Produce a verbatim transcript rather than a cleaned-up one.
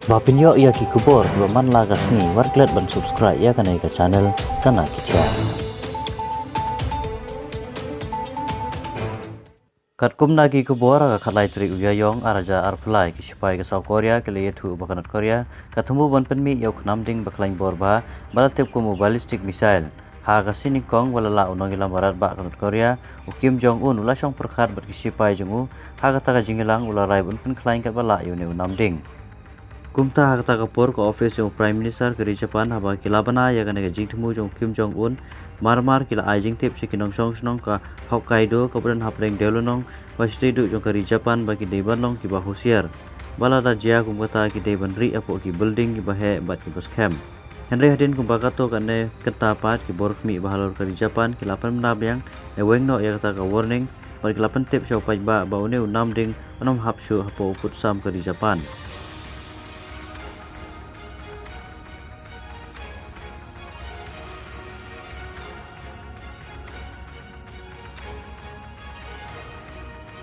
Ba pynïoh ïa ki khubor kiba man la ka sngi, wat klet ban subscribe ïa kane ka channel Kana Ki Jia. Katkum na ki khubor, ha ka khatlai tarik u Ïaïong arhajar arphew lai, ki shipai ka South Korea ki la ïathuh ba ka North Korea ka thmu ban pynmih ïa u khnam ding ba khlaiñ bor bha ba la tip kum u ballistic missile. Ha ka sngi nyngkong ba la lah u nongïalam barat ba ka North Korea, u Kim Jong Un, u la shong pyrkhat bad ki shipai jong u ha kata ka jingïalang, u la rai ban pynkhlaiñ katba lah ïa une u nam ding. Kumta ha kata ka por, ka office jong u Prime Minister ka ri Japan, haba ki la bna ïa kane ka jingthmu jong u Kim Jong Un, mar mar ki la ai jingtip sha ki nongshong shnong ka Hokkaido kaba don hapdeng dewlynnong ba shatei duh jong ka ri Japan ba ki dei ban long kiba husiar. Ba lada jia kum kata, ki dei ban rieh hapoh ki building kiba heh bad kiba skhem. Hynrei hadien kumba katto katne kynta pat, ki bor khmih ba halor ka ri Japan ki la pynbna biang ne weng noh ïa kata ka warning bad ki la pyntip sha u paidbah ba une u nam ding un ym hap shuh hapoh u putsam ka ri Japan.